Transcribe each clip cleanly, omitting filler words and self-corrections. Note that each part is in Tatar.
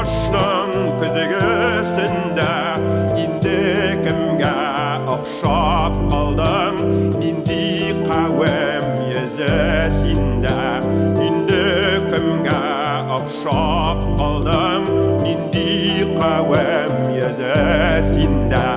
Тормышның көзгесендә инде кемгә охшап калдың? Нинди кавем йөзе синдә? Инде кемгә охшап калдың? Нинди кавем йөзе синдә?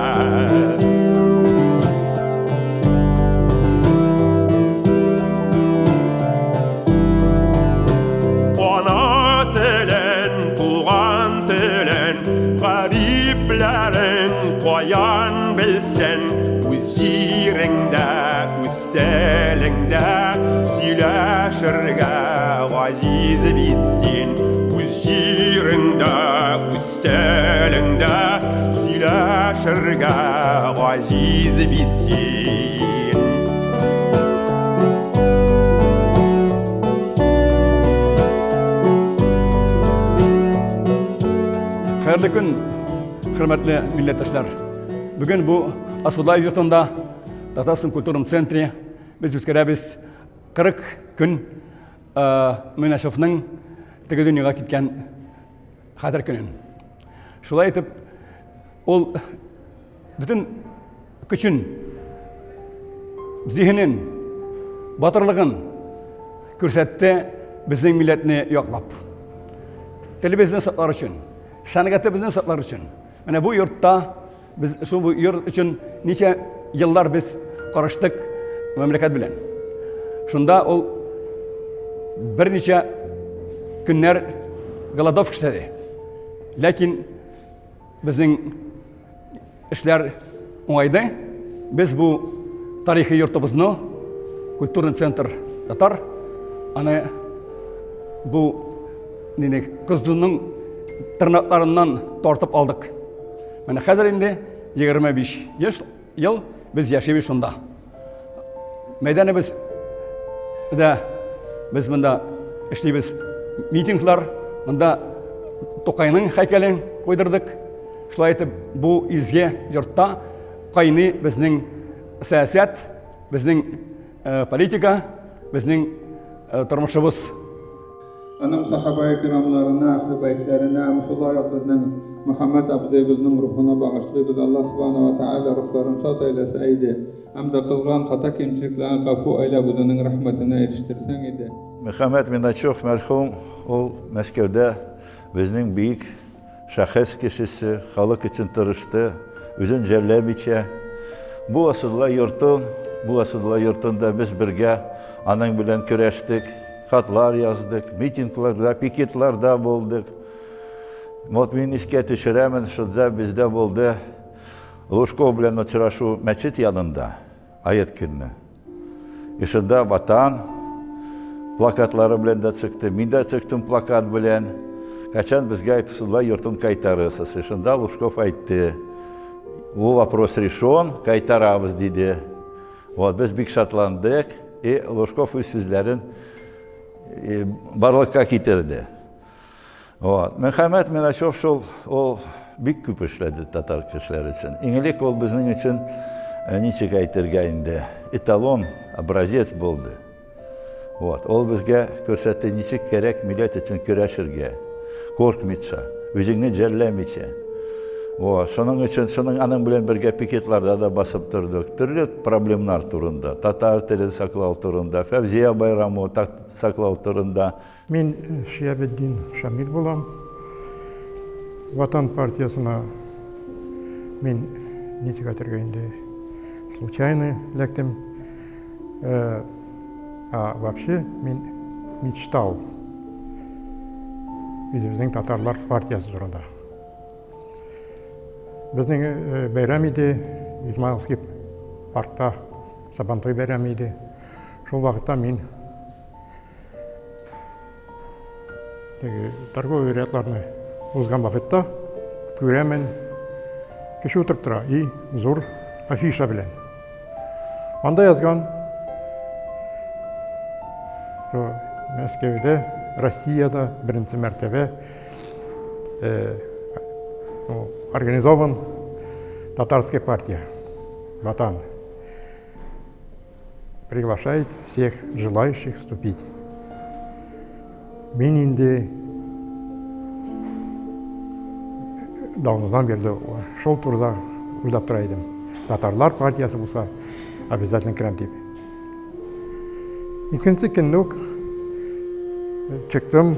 Ана телен, туган телен, гарипләрең каян белсен? Үз җиреңдә, үз телеңдә сөйләшергә гаҗиз бит син. Үз җиреңдә, үз телеңдә сөйләшергә гаҗиз бит син. Хәерле көн, хөрмәтле милләттәшләр. Бүген бу Асудай йортында, Татарстан культурным центре без үткәрәбез 40 көн Минашевның теге дөньяга киткән хәтер көнен. Шулай итеп, ул бөтен көчен, зиһенен, батырлыгын күрсәтте безнең милләтне яклап. Телебезне саклар өчен, сәнгатебезне саклар өчен. Менә бу йортта Без шул бу йорт өчен ничә еллар без карыштык мәмләкәт белән. Шунда ул берничә көннәр голодовка эшләде. Ләкин безнең эшләр уңайды. Без бу тарихи йортыбызны, культурный центр татар, аны бу нине кыздуның тырнакларыннан тартып алдык. Менә хәзер инде 25 яшь ел без яшибез шунда. Мәйданыбыз да без монда эшлибез митинглар, монда Тукайның һәйкәлен куйдырдык. Шулай итеп, бу изге йортта кайный безнең сәясәт, безнең э, политика, безнең э, тормышыбыз. Аның сахабаи кирамларына, әһле бәйтләренә һәм шулай ук безнең Мөхәммәд абзыебызның рухына багышлыйбыз. Аллаһ Субхана ва Тәгалә рухларын шат әйләсә иде һәм дә кылган хата-кимчелекләрен гафу әйләп үзенең рәхмәтенә ирештерсәң иде. Мөхәммәд Миначев мәрхүм, ул Мәскәүдә безнең бөек Шәхес кешесе, халык өчен тырышты, үзен жәлләмичә. Бу Асылла йортын, бу Асылла йортында без бергә аның белән көрәштек, хатлар яздык, митингларда, пикетларда булдык. Вот мин искә төшерәмен, шунда бездә булды Лужков белән очрашу мәчет янында. Ает көнне. И шунда Ватан плакатлары белән дә чыкты. Мин дә чыктым плакат белән. Качан безгә Айтысулла йортын кайтарырсыз? И шунда Лужков әйтте. Бу вопрос решен, кайтарабыз, диде. Вот, без бик шатландык. И Лужков үз сүзләрен барлыкка китерде. Вот. Мөхәммәт Миначев шул, ул бик күп эшләде татар кешеләре өчен. Иң элек ул безнең өчен, э, ничек әйтергә инде, эталон, образец булды. Вот. Ул безгә күрсәтте, ничек кирәк милләт өчен көрәшергә, куркмыйча, үзеңне жәлләмичә. Вот. Шуның өчен, шуның аның белән бергә пикетларда да басып тордык. Төрле проблемнар турында, татар телен саклау турында, Фәүзия Байрамова саклау турында. Мин Шиабетдин Шамил булам. Ватан партиясына мин ничек әйтергә инде случайно эләктем. Э, а вообще мин мечтал үзебезнең татарлар партиясе турында. Безнең э, бәйрәм иде, Измайловский паркта Сабантуй бәйрәме иде. Шул вакытта мин Теге торговый рядларны узган вакытта күрәмен, кеше утырып тора и зур афиша белән. Анда язган, что Мәскәүдә, Россиядә беренче мәртәбә э, ну, организован татарская партия Ватан. Приглашает всех желающих вступить. Мин инде давнудан бирле шул турыда уйлап тора идем. Татарлар партиясе булса, обязательно керәм дип. Икенче көнне үк чыктым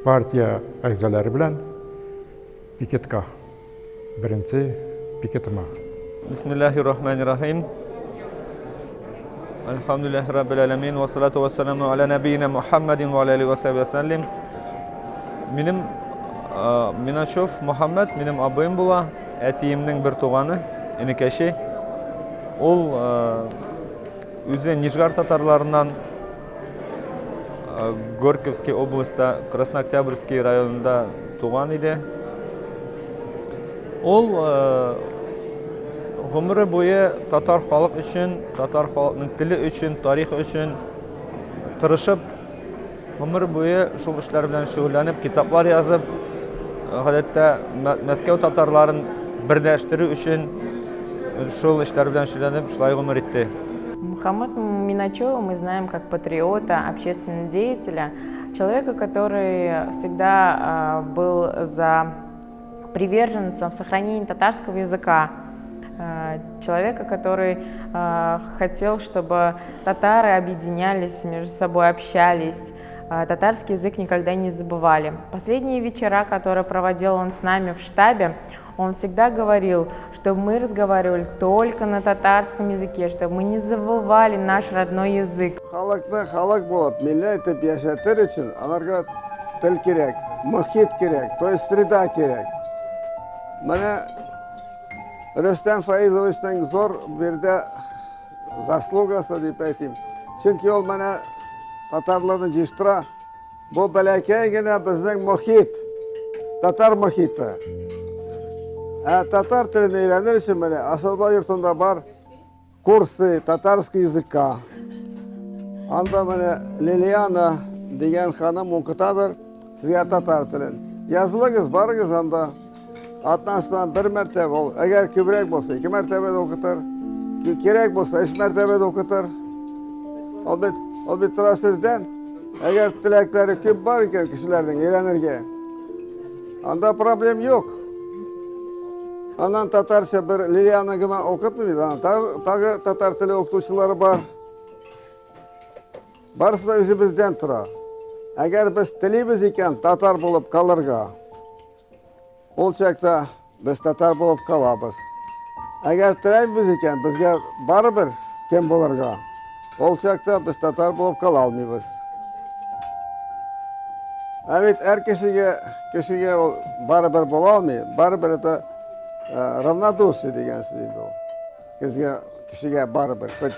партия әгъзалары белән пикетка. Беренче пикетыма. Бисмиллахи рахмани рахим. Альхамдулиллахи раббил аламин ва салату ва саламу аля набийна Мухаммадин ва аля алихи ва сахби вассалим. Минем Миначев Мухаммад минем абыем була, әтиемнең бер туганы, энекәше. Ул үзе Нижгар татарларыннан, Горьковский областьта, Краснооктябрьский районында туган иде. Ул гомере буе татар халык өчен, татар халыкның теле өчен, тарихы өчен тырышып, гомер буе шул эшләр белән шөгыльләнеп, китаплар язып, гадәттә Мәскәү татарларын берләштерү өчен шул эшләр белән шөгыльләнеп, шулай гомер итте. Мухаммад Миначева мы знаем как патриота, общественного деятеля, человека, который всегда был за приверженцем сохранения татарского языка, человека, который хотел, чтобы татары объединялись между собой, общались, татарский язык никогда не забывали. Последние вечера, которые проводил он с нами в штабе, он всегда говорил, чтобы мы разговаривали только на татарском языке, чтобы мы не забывали наш родной язык. Халыкны халык булып, милләт итеп яшәтер өчен аларга тел кирәк, мохит кирәк, то есть среда кирәк. Менә Рөстәм Фаизовичның зур бирдә заслугасы дип әйтим. Чөнки ул менә татарларны җыештыра. Бу бәләкәй генә безнең мохит, татар мохиты. Ә татар телен өйрәнер өчен менә Асылбай йортында бар курсы татарского языка. Анда менә Лилиана дигән ханым укытадыр сезгә татар телен. Язылыгыз, барыгыз анда. Атнасына бер мәртәбә ул, әгәр күбрәк булса, ике мәртәбә дә укытыр. Кирәк булса, өч мәртәбә дә укытыр. Ул бит, ул бит тора сездән. Әгәр теләкләре күп бар икән кешеләрнең өйрәнергә, анда проблем юк. Аннан татарча бер Лилиана гына укытмый бит, аннан тагы татар теле укытучылары бар. Барысы да үзебездән тора. Әгәр без телибез икән татар булып калырга, ул чакта без татар булып калабыз. Әгәр теләмибез икән, безгә барыбер кем булырга. Ул чакта без татар булып кала алмыйбыз. Ә бит һәр кешегә, кешегә ул барыбер була алмый. Барыбер это равнодушие дигән сүз инде ул. Кешегә, кешегә барыбер, хоть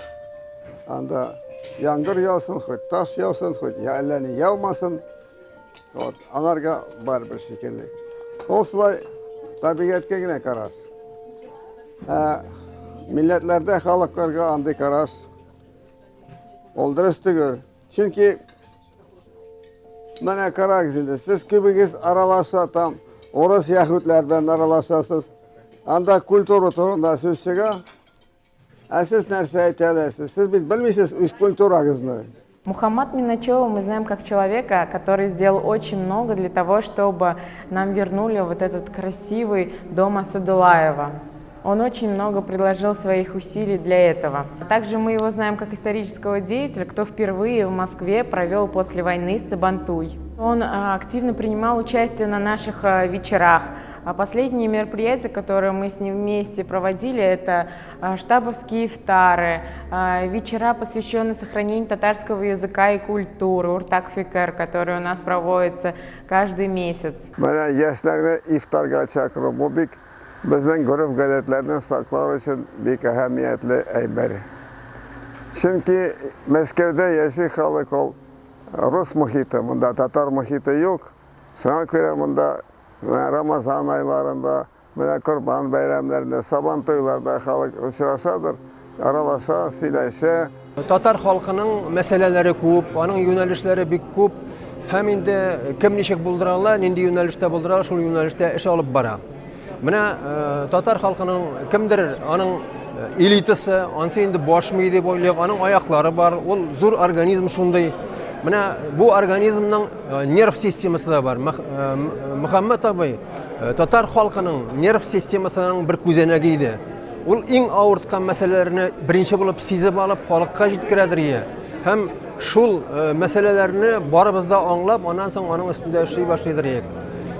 анда яңгыр яусын, хоть таш яусын, хоть әллә ни яумасын. Вот, аларга барыбер шикелле. Ул шулай табигатькә генә караш. Ә милләтләрдә халыкларга андый караш ул дөрес түгел. Чөнки менә карагыз инде, сез күбегез аралаша там урыс яһүдләр белән аралашасыз. Анда культура турында сүз чыга. Ә сез нәрсә әйтә аласыз? Сез бит белмисез үз культурагызны. Мухаммад Миначева мы знаем как человека, который сделал очень много для того, чтобы нам вернули вот этот красивый дом Асадулаева. Он очень много предложил своих усилий для этого. Также мы его знаем как исторического деятеля, кто впервые в Москве провел после войны Сабантуй. Он активно принимал участие на наших вечерах. А последние мероприятия, которые мы с ним вместе проводили, это штабовские ифтары, вечера, посвященные сохранению татарского языка и культуры, Уртак Фикер, который у нас проводится каждый месяц. Менә яшьләрне ифтарга чакыру, бу бик безнең гореф-гадәтләрне саклау өчен бик әһәмиятле әйбер. Чөнки Мәскәүдә яши халык ул рус мохиты, монда татар мохиты юк. Шуңа күрә монда менә Рамазан айларында, менә Корбан бәйрәмнәрендә, Сабантуйларда халык очрашадыр, аралаша, сөйләшә. Татар халкының мәсьәләләре күп, аның юнәлешләре бик күп. Һәм инде кем ничек булдыра ала, нинди юнәлештә булдыра ала, шул юнәлештә эш алып бара. Менә татар халкының кемдер аның элитасы, ансы инде баш мие дип уйлыйк, аның аяклары бар, ул зур организм шундый. Менә бу организмның нерв системасы да бар. Мөхәммәт абый татар халкының нерв системасының бер күзәнәге иде. Ул иң авырткан мәсьәләләрне беренче булып сизеп алып, халыкка җиткерәдер ие. Һәм шул мәсьәләләрне барыбыз да аңлап, аннан соң аның өстендә эшли башлыйдыр идек.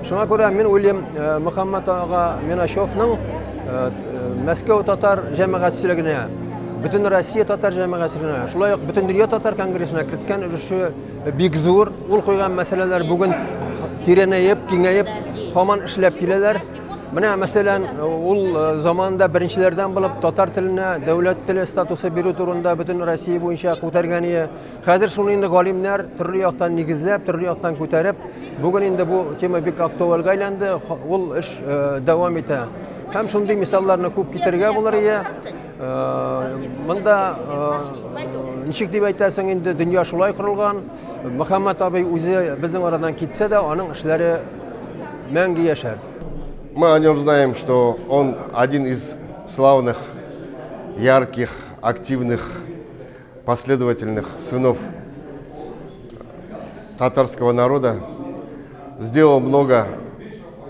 Шуңа күрә мин уйлыйм, Мөхәммәт ага Миначевның Мәскәү татар җәмәгатьчелегенә, бөтен Россия татар җәмәгатьчелегенә, шулай ук Бөтендөнья татар конгрессына керткән өлеше бик зур. Ул куйган мәсьәләләр бүген тирәнәеп, киңәеп, һаман эшләп киләләр. Менә, мәсәлән, ул заманында беренчеләрдән булып татар теленә дәүләт теле статусы бирү турында бөтен Россия буенча күтәргән иде. Хәзер шуны инде галимнәр төрле яктан нигезләп, төрле яктан күтәреп, бүген инде бу тема бик актуальгә әйләнде, ул эш дәвам итә. Һәм шундый мисалларны күп китерергә булыр иде. Монда ничек дип әйтәсең инде, дөнья шулай корылган. Мөхәммәт абый үзе безнең арадан китсә дә, аның эшләре мәңге яшәр. Мы о нем знаем, что он один из славных, ярких, активных, последовательных сынов татарского народа. Сделал много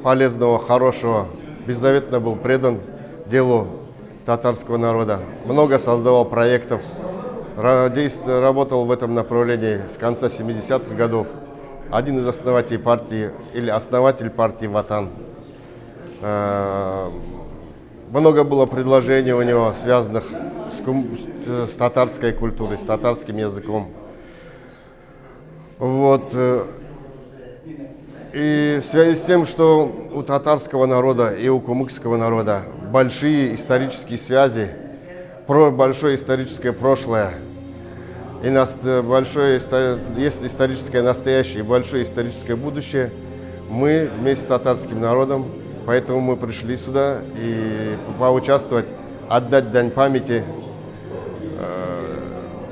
полезного, хорошего, беззаветно был предан делу татарского народа. Много создавал проектов, работал в этом направлении с конца 70-х годов. Один из основателей партии или основатель партии «Ватан». Много было предложений у него, связанных с татарской культурой, с татарским языком. Вот. И в связи с тем, что у татарского народа и у кумыкского народа большие исторические связи, большое историческое прошлое, и большое, есть историческое настоящее и большое историческое будущее, мы вместе с татарским народом, поэтому мы пришли сюда и поучаствовать, отдать дань памяти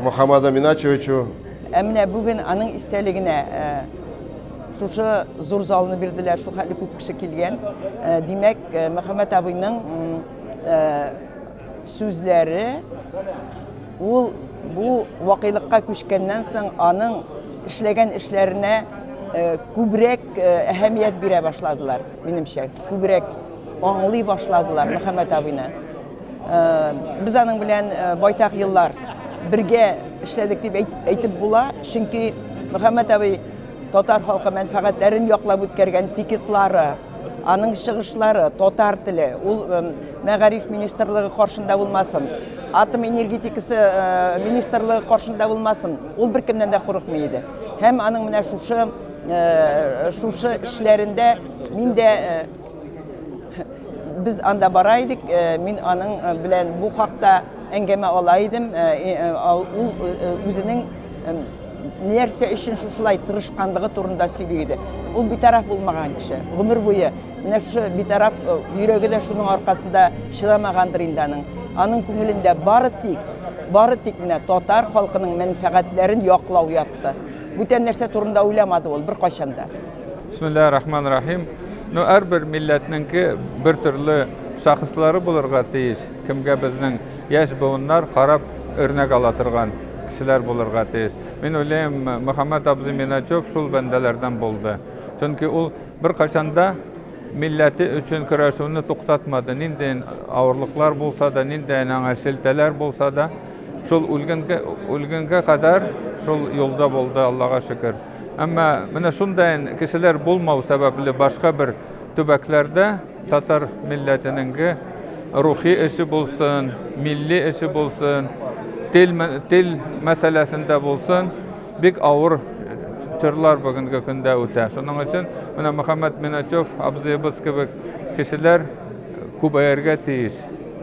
Мухаммаду Миначевичу. Ә менә бүген аның истәлегенә шушы зур залны бирделәр, шул хәтле күп кеше килгән. Димәк, Мөхәммәт абыйның сүзләре ул бу вакыйлыкка күчкәннән соң аның эшләгән эшләренә күбрәк әһәмият бирә башладылар, минемчә, күбрәк аңлый башладылар Мөхәммәт абыйны. Без аның белән байтак еллар бергә эшләдек дип әйтеп була, чөнки Мөхәммәт абый татар халкы мәнфәгатьләрен яклап үткәргән пикетлары, аның чыгышлары, татар теле, ул мәгариф министрлыгы каршында булмасын, атом энергетикасы министрлыгы каршында булмасын, ул беркемнән дә курыкмый иде. Һәм аның менә шушы шушы эшләрендә мин дә без анда бара идек, мин аның белән бу хакта әңгәмә ала идем. Ул үзенең нәрсә өчен шушылай тырышканлыгы турында сөйли иде. Ул битараф булмаган кеше. Гомер буе менә шушы битараф йөрәге дә шуның аркасында чыдамагандыр инде аның. Аның күңелендә бары тик, бары тик менә татар халкының мәнфәгатьләрен яклау ятты. Бүтән нәрсә турында уйламады ул беркайчан да. Бисмиллаһир рахман рахим. Ну, һәрбер милләтнеңке бер төрле шәхесләре булырга тиеш, кемгә безнең яшь буыннар карап үрнәк ала торган кешеләр булырга тиеш. Мин уйлыйм, Мөхәммәт абзый Миначев шул бәндәләрдән булды. Чөнки ул беркайчан да милләте өчен көрәшүне туктатмады. Нинди авырлыклар булса да, нинди аңа шелтәләр булса да, шул үлгәнгә, үлгәнгә кадәр шул юлда булды, Аллага шөкер. Әмма менә шундый кешеләр булмау сәбәпле башка бер төбәкләрдә татар милләтенеңге рухи эше булсын, милли эше булсын, тел, тел мәсьәләсендә булсын, бик авыр чорлар бүгенге көндә үтә. Шуның өчен менә Мөхәммәт Миначев абзыебыз кебек кешеләр күбәергә тиеш.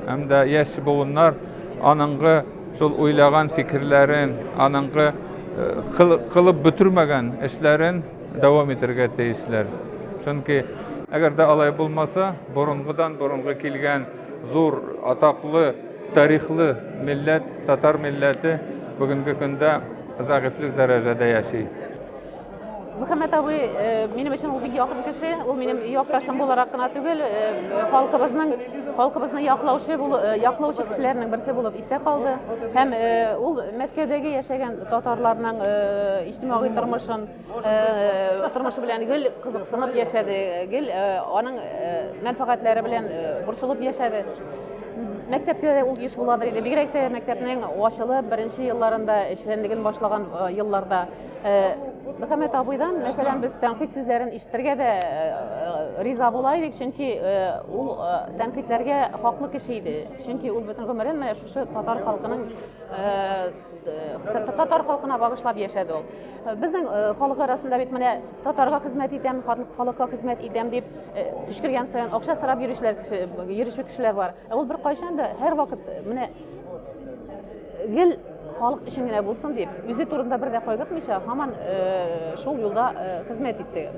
Һәм дә яшь буыннар аныңгы шул уйлаган фикерләрен, аныңгы кылып бетермәгән эшләрен дәвам итәргә тиешләр. Чөнки әгәр дә алай булмаса, борынгыдан борынгы килгән зур, атаклы, тарихлы милләт, татар милләте бүгенге көндә зәгыйфьлек дәрәҗәдә яши. Мөхәммәт абый э, минем өчен ул бик якын кеше, ул минем якташым буларак кына түгел, э, халкыбызның халкыбызны яклаучы э, яклаучы кешеләрнең берсе булып истә калды. Һәм ул Мәскәүдәге яшәгән татарларның иҗтимагый тормышын, тормышы белән гел кызыксынып яшәде, гел аның мәнфәгатьләре белән борчылып яшәде. Мәктәптә дә ул еш буладыр иде. Бигрәк тә мәктәпнең ачылып беренче елларында эшчәнлеген башлаган елларда Мөхәммәт абыйдан, мәсәлән, без тәнкыйть сүзләрен ишетергә дә риза була идек, чөнки ул тәнкыйтьләргә хаклы кеше иде. Чөнки ул бөтен гомерен менә шушы татар халкының татар халкына багышлап яшәде ул. Безнең халык арасында бит менә татарга хезмәт итәм, халыкка хезмәт итәм дип төчкергән саен акча сорап йөрүчеләр йөрүче кешеләр бар. Ә ул беркайчан да һәрвакыт менә гел халык өчен генә булсын дип, үзе турында бер дә кайгыртмыйча, һаман шул юлда хезмәт итте.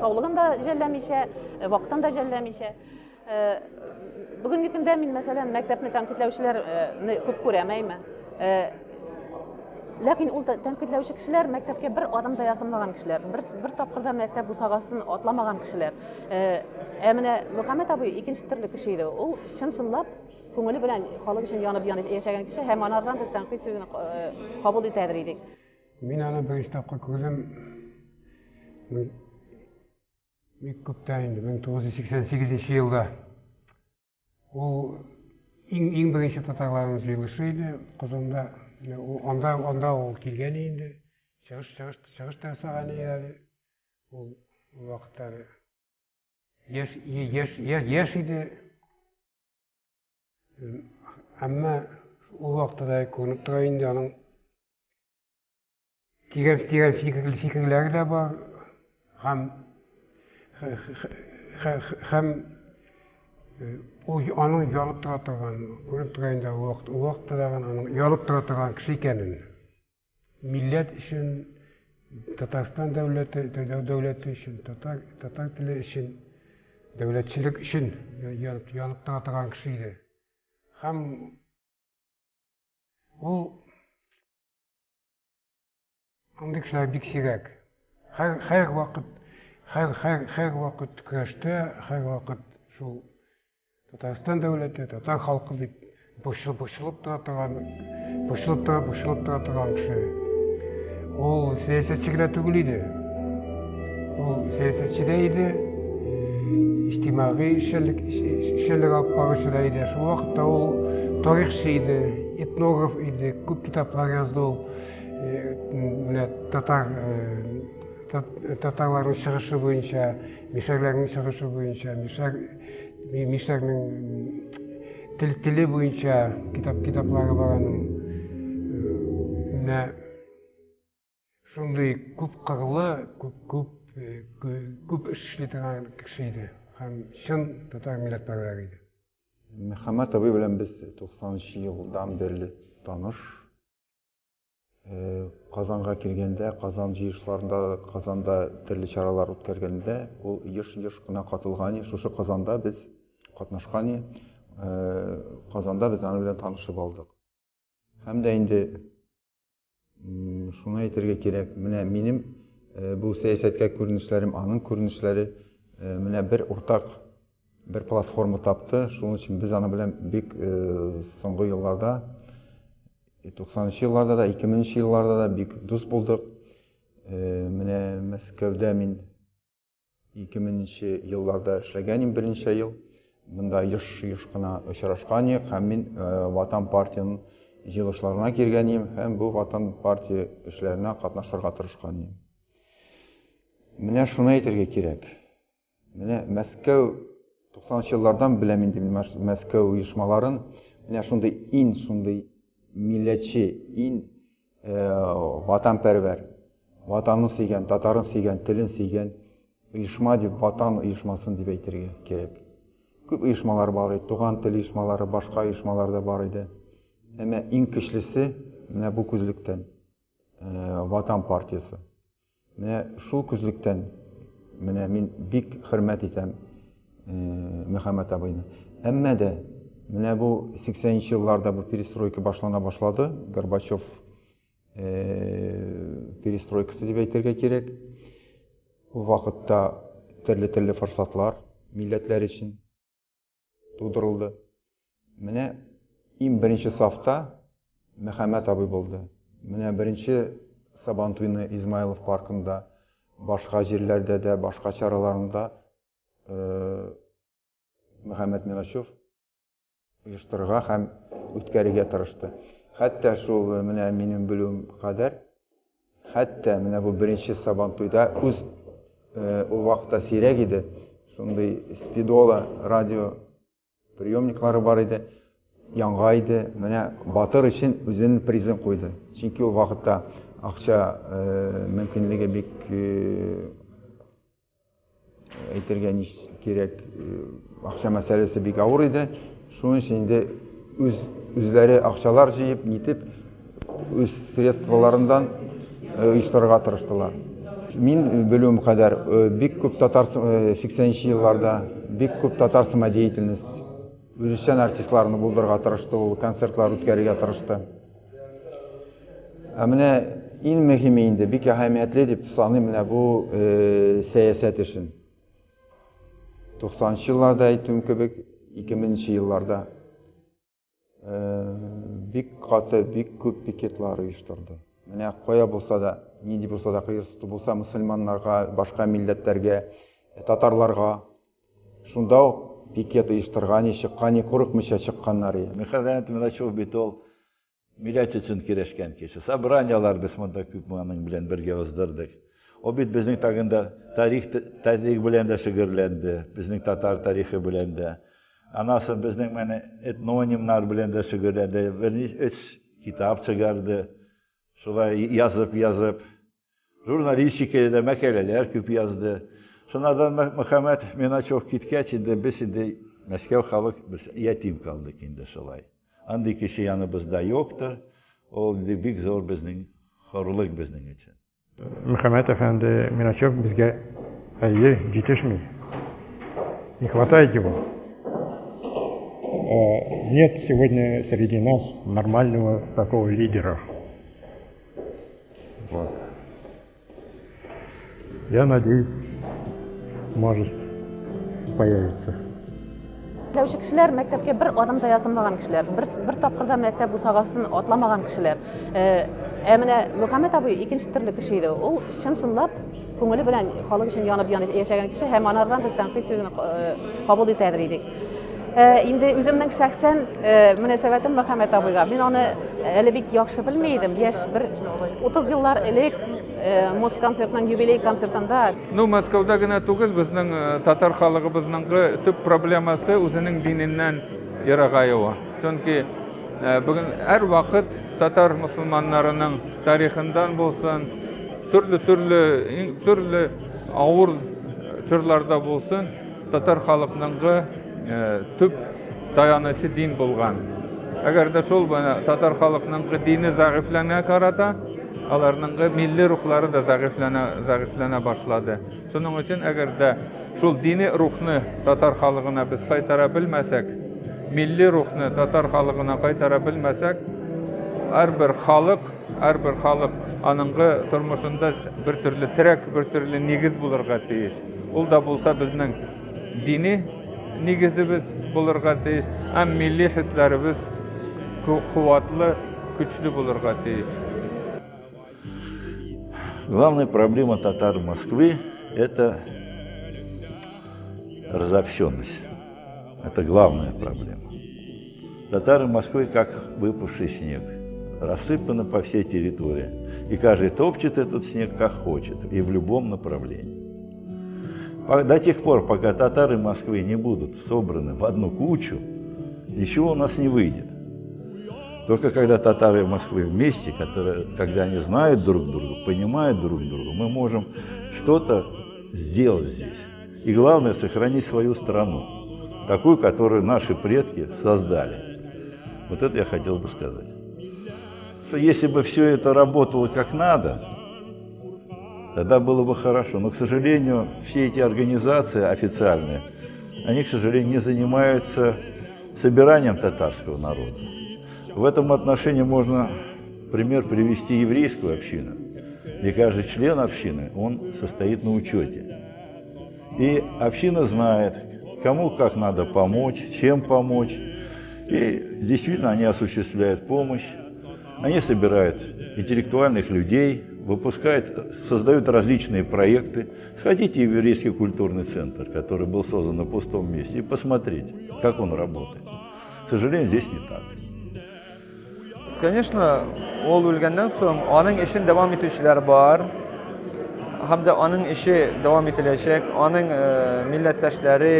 Саулыгын да жәлләмичә, вакытын да жәлләмичә. Бүгенге көндә мин, мәсәлән, мәктәпне тәнкыйтьләүчеләрне күп күрәм, әйме? Ләкин ул тәнкыйтьләүче кешеләр мәктәпкә бер адым да якынлаган кешеләр, бер, бер тапкыр да мәктәп бусагасын атламаган кешеләр. Ә менә Мөхәммәт абый икенче төрле кеше иде. Ул чын-чынлап күңеле белән халык өчен янып янып яшәгән кеше һәм анардан без тәнкыйть сүзен кабул итәдер идек. Мин аны беренче тапкыр күрдем. Бик күптән инде, 1988 елда. Ул иң иң беренче татарларның җыелышы иде Казанда. Анда анда ул килгән инде. Чыгыш чыгыш чыгыш та ясаган иде әле. Ул вакытта яшь яшь яшь иде. Әмма ул вакытта да күренеп тора инде аның тирән тирән фикер, фикерләре дә бар һәм һәм ул аның янып тора торган, күренеп тора инде ул вакыт, ул вакытта да аның янып тора торган кеше икәнен. Милләт өчен, Татарстан дәүләте, дәүләте өчен, татар, татар теле өчен, дәүләтчелек өчен янып, янып тора торган кеше иде. Һәм ул андый кешеләр бик сирәк. Һәр, һәр вакыт, һәр, һәр, һәр вакыт көрәштә, һәр вакыт шул Татарстан дәүләте, татар халкы дип борчылып, борчылып тора торган, борчылып тора, борчылып тора торган кеше. Ул сәясәтче генә түгел иде. Ул сәясәтче дә иде, иҗтимагый эшчәнлек, эшчәнлек алып баручы да иде. Шул вакытта ул тарихчы иде, этнограф иде, күп китаплар язды ул. Менә татар татарларның чыгышы буенча, мишәрләрнең чыгышы буенча, мишәр Мишәрнең тел теле буенча китап китаплары бар аның. Менә шундый күп кырлы, күп күп күп эш эшли торган кеше иде һәм чын татар милләтпәрвәре иде. Мөхәммәт абый белән без 90 елдан бирле таныш. Казанга килгәндә, Казан җыелышларында, Казанда төрле чаралар үткәргәндә, ул еш-еш кына катылган. Шушы Казанда без катнашкан. Казанда без аның белән танышып алдык. Һәм дә инде шуны әйтергә кирәк, менә минем бу сәясәткә күренешләрем, аның күренешләре менә бер уртак бер платформа тапты. Шуның өчен без аның белән бик соңгы елларда 90 нчы елларда да, 2000 нче елларда да бик дус булдык. Менә Мәскәүдә мин 2000 нче елларда эшләгән идем берничә ел. Монда еш-еш кына очрашкан идек һәм мин Ватан партияның җыелышларына килгән идем һәм бу Ватан партия эшләренә катнашырга тырышкан идем. Менә шуны әйтергә кирәк. Менә Мәскәү 90 еллардан беләм инде мин Мәскәү оешмаларын. Менә шундый ин шундый милләтче, ин э, ватанпәрвәр, ватанын сөйгән, татарын сөйгән, телен сөйгән оешма дип, ватан оешмасын дип әйтергә кирәк. Күп оешмалар бар иде, туган тел оешмалары, башка оешмалар да бар иде. Әмма иң көчлесе менә бу күзлектән э, Ватан партиясе. Менә шул күзлектән менә мин бик хөрмәт итәм Мөхәммәт абыйны. Әмма дә менә бу 80 елларда бу перестройка башлана башлады. Горбачев перестройкасы дип әйтергә кирәк. Ул вакытта төрле-төрле форсатлар милләтләр өчен тудырылды. Менә иң беренче сафта Мөхәммәт абый булды. Менә беренче Сабантуйны Измайлов паркында, башка җирләрдә дә, башка чараларында Мөхәммәт Миначев оештырырга һәм үткәрергә тырышты. Хәтта шул менә минем белүем кадәр, хәтта менә бу беренче Сабантуйда үз ул вакытта сирәк иде, шундый спидола радио приемниклары бар иде, янга иде. Менә батыр өчен үзенең призын куйды. Чөнки ул вакытта акча мөмкинлеге бик әйтергә нич кирәк, акча мәсьәләсе бик авыр иде. Шуның өчен инде үз үзләре акчалар җыеп, нитеп, үз средстволарыннан оештырырга тырыштылар. Мин белүем кадәр, бик күп татар 80 елларда бик күп татар самодеятельность, үзешчән артистларны булдырырга тырышты ул, концертлар үткәрергә тырышты. Ә менә иң мөһиме инде, бик әһәмиятле дип саныйм менә бу сәясәт эшен. 90 елларда әйтүем кебек, 2000 елларда бик каты, бик күп пикетлар оештырды. Менә кая булса да, нинди булса да кыерсыту булса, мөселманнарга, башка милләтләргә, татарларга шунда ук пикет оештырган, чыккан, курыкмыйча чыкканнар. Михаил Милачев бит ул милләт өчен көрәшкән кеше. Собранияләр без монда күп аның белән бергә уздырдык. Ул бит безнең тагын да тарих тарих белән дә шөгыльләнде, безнең татар тарихы белән дә. Анасы безнең менә этнонимнар белән дә шөгыльләнде. Берничә өч китап чыгарды. Шулай язып-язып. Журналистикада да мәкаләләр күп язды. Шунардан Мөхәммәт Миначев киткәч, инде без инде Мәскәү халык без ятим калдык инде шулай. Андый кеше яныбызда юктыр. Ул инде бик зур безнең хурлык безнең өчен. Мөхәммәт әфәнде Миначев безгә әйе җитешми. Не хватает его. Нет сегодня среди нас нормального такого лидера. Вот. Я надеюсь, может появится. Эшләүче кешеләр мәктәпкә бер адым да язылмаган кешеләр, бер, бер тапкыр да мәктәп бусагасын атламаган кешеләр. Ә менә Мөхәммәт абый икенче төрле кеше иде. Ул чын-чынлап күңеле белән халык өчен янып янып яшәгән кеше һәм анардан без тәнкыйть сүзен кабул итәдер идек. Инде үземнең шәхсән мөнәсәбәтем Мөхәммәт абыйга. Мин аны әле бик яхшы белми идем. Яшь бер 30 еллар элек Москонцертның юбилей концертында. Ну, Мәскәүдә генә түгел, безнең татар халыгыбызның төп проблемасы үзенең диненнән ерагаюы. Чөнки бүген һәрвакыт татар мөселманнарының тарихындан булсын, төрле-төрле, төрле авыр чорларда булсын, татар халыкның төп таянычы дин булган. Әгәр дә шул татар халыкның дине зәгыйфьләнә карата, аларның милли рухлары да зәгыйфьләнә, зәгыйфьләнә башлады. Шуның өчен әгәр дә шул дини рухны татар халыгына без кайтара белмәсәк, милли рухны татар халыгына кайтара белмәсәк, һәрбер халык, һәрбер халык аныңгы тормышында бер төрле терәк, бер төрле нигез булырга тиеш. Ул да булса безнең дини нигезебез булырга тиеш, һәм милли хисләребез куәтле, көчле булырга тиеш. Главная проблема татар Москвы – это разобщенность. Это главная проблема. Татары Москвы как выпавший снег, рассыпаны по всей территории. И каждый топчет этот снег как хочет и в любом направлении. До тех пор, пока татары Москвы не будут собраны в одну кучу, ничего у нас не выйдет. Только когда татары Москвы вместе, которые, когда они знают друг друга, понимают друг друга, мы можем что-то сделать здесь. И главное, сохранить свою страну, такую, которую наши предки создали. Вот это я хотел бы сказать. Что если бы все это работало как надо, тогда было бы хорошо. Но, к сожалению, все эти организации официальные, они, к сожалению, не занимаются собиранием татарского народа. В этом отношении можно пример привести еврейскую общину. И каждый член общины, он состоит на учете. И община знает, кому как надо помочь, чем помочь. И действительно они осуществляют помощь. Они собирают интеллектуальных людей, выпускают, создают различные проекты. Сходите в еврейский культурный центр, который был создан на пустом месте, и посмотрите, как он работает. К сожалению, здесь не так. Конечно, ул үлгәннән соң аның эшен дәвам итүчеләр бар. Һәм дә аның эше дәвам ителәчәк, аның милләттәшләре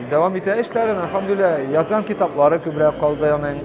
дәвам итә эшләрен, әлхәмдүлилләһ, язган китаплары күбрәк калды аның.